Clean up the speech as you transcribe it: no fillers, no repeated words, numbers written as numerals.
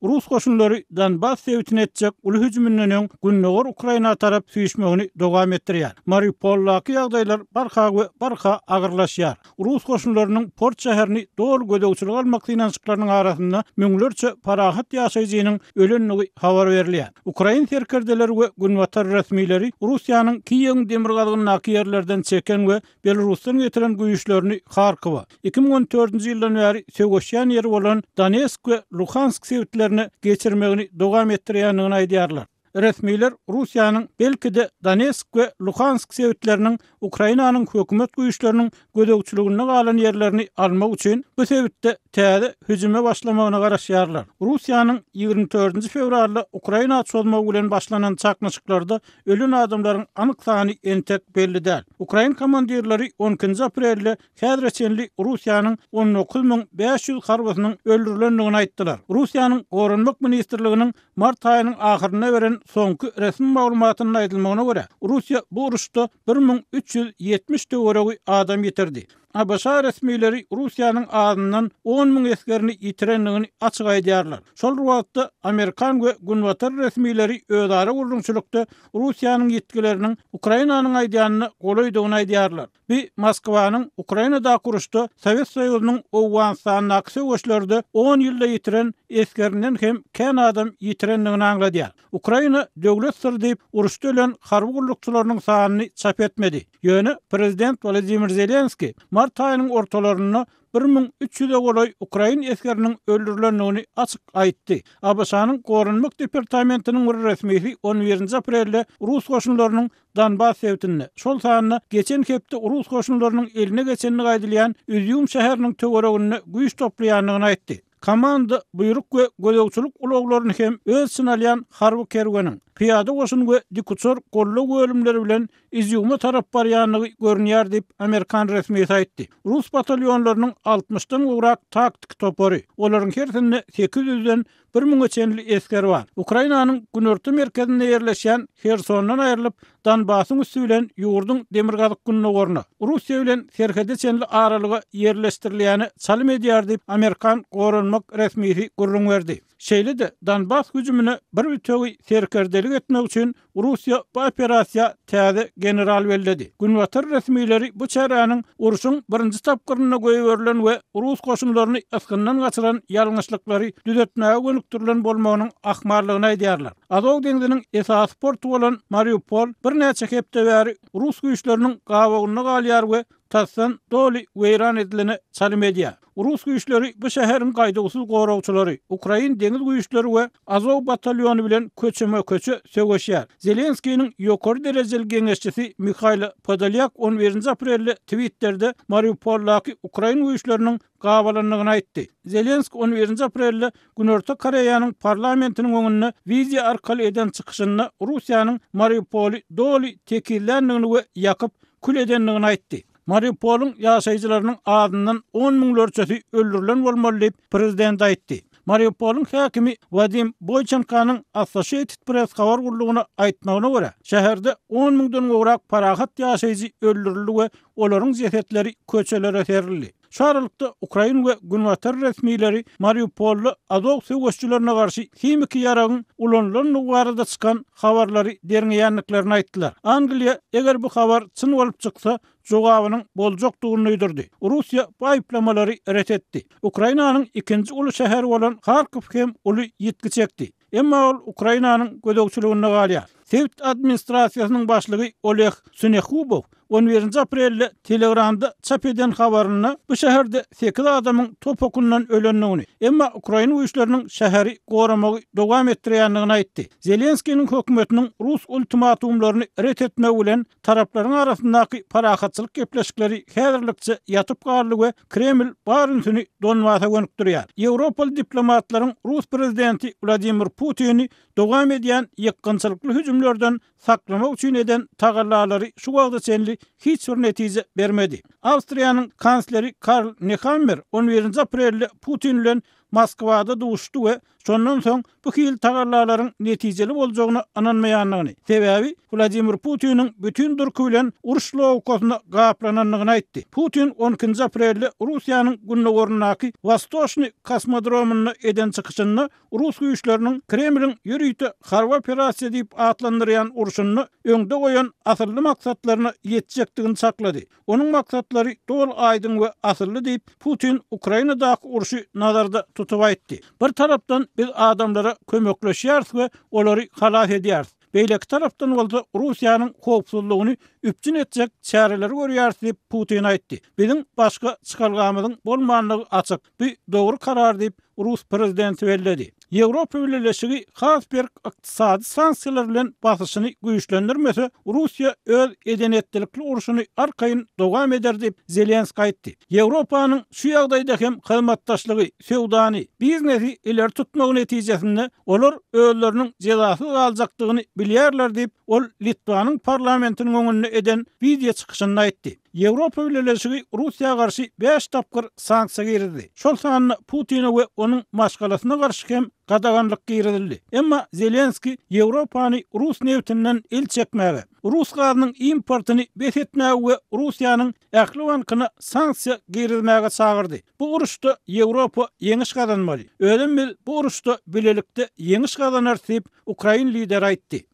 Rus goşunlary Donbas sebitine etjek uly hüjüminden öň gündogar Ukraina tarap süýşmegini dowam etdirýär. Mariupoldaky ýagdaýlar barha we barha agyrlaşýar. Rus goşunlarynyň port şäherini doly gözegçilige almak synanyşyklarynyň arasynda müňlerçe parahat ýaşaýjynyň ölendigi habar berilýär. Ukrain serkerdeleri we günbatar resmileri Russiýanyň Kiýewiň demirgazygyndaky ýerlerden çeken we Belarusdan getiren güýçlerini Harkowa, 2014-nji ýyldan bäri söweşýän ýeri bolan Donetsk we Luhansk sebitlerine geçirmegini dowam etdirýändigini aýdýarlar. Resmiler Russiýanyň belki-de Donetsk we Luhansk sebitleriniň Ukrainanyň hökümet güýçleriniň gözegçiliginde galan ýerlerini almak üçin bu sebitde täze hüjüme başlamagyna garaşýarlar. Russiýanyň 24-nji fewralda Ukraina çozmagy bilen başlanan çaknyşyklarda ölen adamlaryň anyk sany entek belli däl. Ukrain komandirleri on ikinji aprelde häzire çenli Russiýanyň 19 500 harbysynyň öldürilendigini aýtdylar. Russiýanyň Goranmak ministrliginiň mart aýynyň ahyrynda beren soňky resmi maglumatynda aýdylmagyna görä, Russiýa bu uruşda 1370 töweregi adam ýitirdi. ABŞ resmileri Russiýanyň azyndan 10 000 esgerini ýitirendigini açyk aýdýarlar. Şol bir wagtda, amerikan we günbatar resmileri özara gürrüňçilikde Russiýanyň ýitgileriniň Ukrainanyň aýdýanyna golaýdygyny aýdýarlar. Bu Moskwanyň Ukrainadaky uruşda Sowet Soýuzynyň Owganystandaky söweşlerde on ýylda ýitiren esgerinden hem kän adam ýitirendigini aňladýar. Ukraina döwlet syry diýip, uruşda ölen harby gullukçylarynyň sanyny çap etmedi. Ýöne prezident Wolodymyr Zelenskiý mart aýynyň ortalarynda 1300-e golaý ukrain esgeriniň öldürilendigini açyk aýtdy. ABŞ-nyň Goranmak departamentiniň bir resmisi on birinji aprelde rus goşunlarynyň Donbas sebitinde, şol sanda geçen hepde rus goşunlarynyň eline geçendigi aýdylýan Izýum şäheriniň töwereginde güýç toplaýandygyny aýtdy. Komanda, buýruk we gözegçilik ulaglaryny hem öz içine alýan harby kerweniň, pyýada goşun we dikuçar goldaw bölümleri bilen Izýuma tarap barýandygy görünýär diýip, amerikan resmisi aýtdy. Rus batalýonlarynyň altmyşdan gowrak taktiki topary, olaryň hersinde sekiz ýüzden bir müňe çenli esger bar. Ukrainanyň günorta merkezinde ýerleşýän Hersondan aýrylyp, Donbasyň üsti bilen ýurduň demirgazyk-gündogaryna, Russiýa bilen serhede çenli aralyga ýerleşdirilýäne çalym edýär diýip, amerikan goranmak resmisi gürrüň berdi. Şeýle-de, Donbas hüjümine bir bitewi serkerdelik etmek üçin Russiýa bu operasiýa täze general belledi. Günbatar resmileri bu çäräniň urşuň birinji tapgyrynda goýberilen we rus goşunlaryny ysgyndan gaçyran ýalňyşlyklary düzetmäge gönükdirilen bolmagynyň ahmallygyny aýdýarlar. Azow deňziniň esasy porty bolan Mariupol birnäçe hepde bäri rus güýçleriniň gabawynda galýar we tasdan doly weýran edilene çalym edýär. Rus güýçleri bu şäheriň gaýduwsyz goragçylary, ukrain deňiz güýçleri we Azow batalýony bilen köçeme-köçe söweşýär. Zelenskiniň ýokary derejeli geňeşçisi Mihailo Podolýak on birinji aprelde Twitterde Mariupoldaky ukrain güýçleriniň gabalandygyny aýtdy. Zelenski on birinji aprelde Günorta Koreýanyň parlamentiniň öňünde wideo arkaly eden çykyşynda Russiýanyň Mariupoly doly tekizländigini we ýakyp, kül edendigini aýtdy. Mariupolyň ýaşaýjylarynyň azyndan on müňlerçesi öldürilen bolmaly diýip, prezident aýtdy. Mariupolyň häkimi Wadim Boýçenkonyň Associated Press habar gullugyna aýtmagyna görä, şäherde on müňden gowrak parahat ýaşaýjy öldürildi we olaryň jesetleri köçelere serildi. Şu aralykda, ukrain we günbatar resmileri Mariupolda Azow söweşçilerine garşy himiki ýaragyň ulanylandygy barada çykan habarlary derňeýändiklerini aýtdylar. Angliýa, eger bu habar çyn bolup çyksa, jogabynyň boljakdygyny duýdurdy. Russiýa bu aýyplamalary ret etdi. Ukrainanyň ikinji uly şäheri bolan Harkow hem uly ýitgi çekdi. Emma ol Ukrainanyň gözegçiliginde galýar. Sebit administrasiýasynyň başlygy Oleg Synehubow on birinji aprelde Telegramda çap eden habarynda bu şäherde sekiz adamyň top okundan ölendigini, emma ukrain güýçleriniň şäheri goramagy dowam etdirýändigini aýtdy. Zelenskiniň hökümetiniň rus ultimatumlaryny ret etmegi bilen taraplaryň arasyndaky parahatçylyk gepleşikleri häzirlikçe ýatyp galdy we Kreml bar ünsüni Donbasa gönükdirýär. Ýewropaly diplomatlaryň rus prezidenti Wladimir Putini dowam edýän ýykgynçylykly hüjümlerden saklamak üçin eden tagallalary şu wagta çenli hiç bir netije bermedi. Awstriýanyň kansleri Karl Nehammer on birinji aprelde Putin bilen. Moskwada duşdy we şondan soň bu hili tagallalaryň netijeli boljagyna ynanmaýandygyny, sebäbi Wladimir Putiniň bütin durky bilen uruş logikasyna gaplanandygyny aýtdy. Putin on ikinji aprelde Russiýanyň gündogaryndaky Wostoçnyý kosmodromynda eden çykyşynda rus güýçleriniň Kremliň ýörite harby operasiýa diýip atlandyrýan urşunda öňde goýan asylly maksatlaryna ýetjekdigini çaklady. Onuň maksatlary doly aýdyň we asylly diýip, Putin Ukrainadaky urşy nazarda tutup aýtdy. Bir tarapdan biz adamlara kömekleşýäris we olary halas edýäris. Beýleki tarapdan bolsa Russiýanyň howpsuzlygyny üpjün etjek çäreleri görýäris diýip, Putin aýtdy. Biziň başga çykalgamyzyň bolmandygy açyk. Bu dogry karar diýip, rus prezidenti belledi. Ýewropa Bileleşigi has berk ykdysady sanksiýalar bilen basyşyny güýçlendirmese, Russiýa öz eden-etdilikli urşuny arkaýyn dowam eder diýip, Zelenskiý aýtdy. Ýewropanyň şu ýagdaýda hem hyzmatdaşlygy, söwdany, biznesi ileri tutmagy netijesinde olar özleriniň jezasyz galjakdygyny bilýärler diýip, ol Litwanyň parlamentiniň öňünde eden wideo çykyşynda aýtdy. Ýewropa Bileleşigi Russiýa garşy bäş tapgyr sanksiýa girizdi. Şol sanda Putine we onuň maşgalasyna garşy hem gadaganlyk girizildi. Emma Zelenskiý Ýewropany rus nebtinden el çekmäge, rus gazynyň importyny bes etmäge we Russiýanyň ähli bankyna sanksiýa girizmäge çagyrdy. Bu uruşda Ýewropa ýeňiş gazanmaly. Özem biz bu uruşda bilelikde ýeňiş gazanarys diýip, ukrain lideri aýtdy.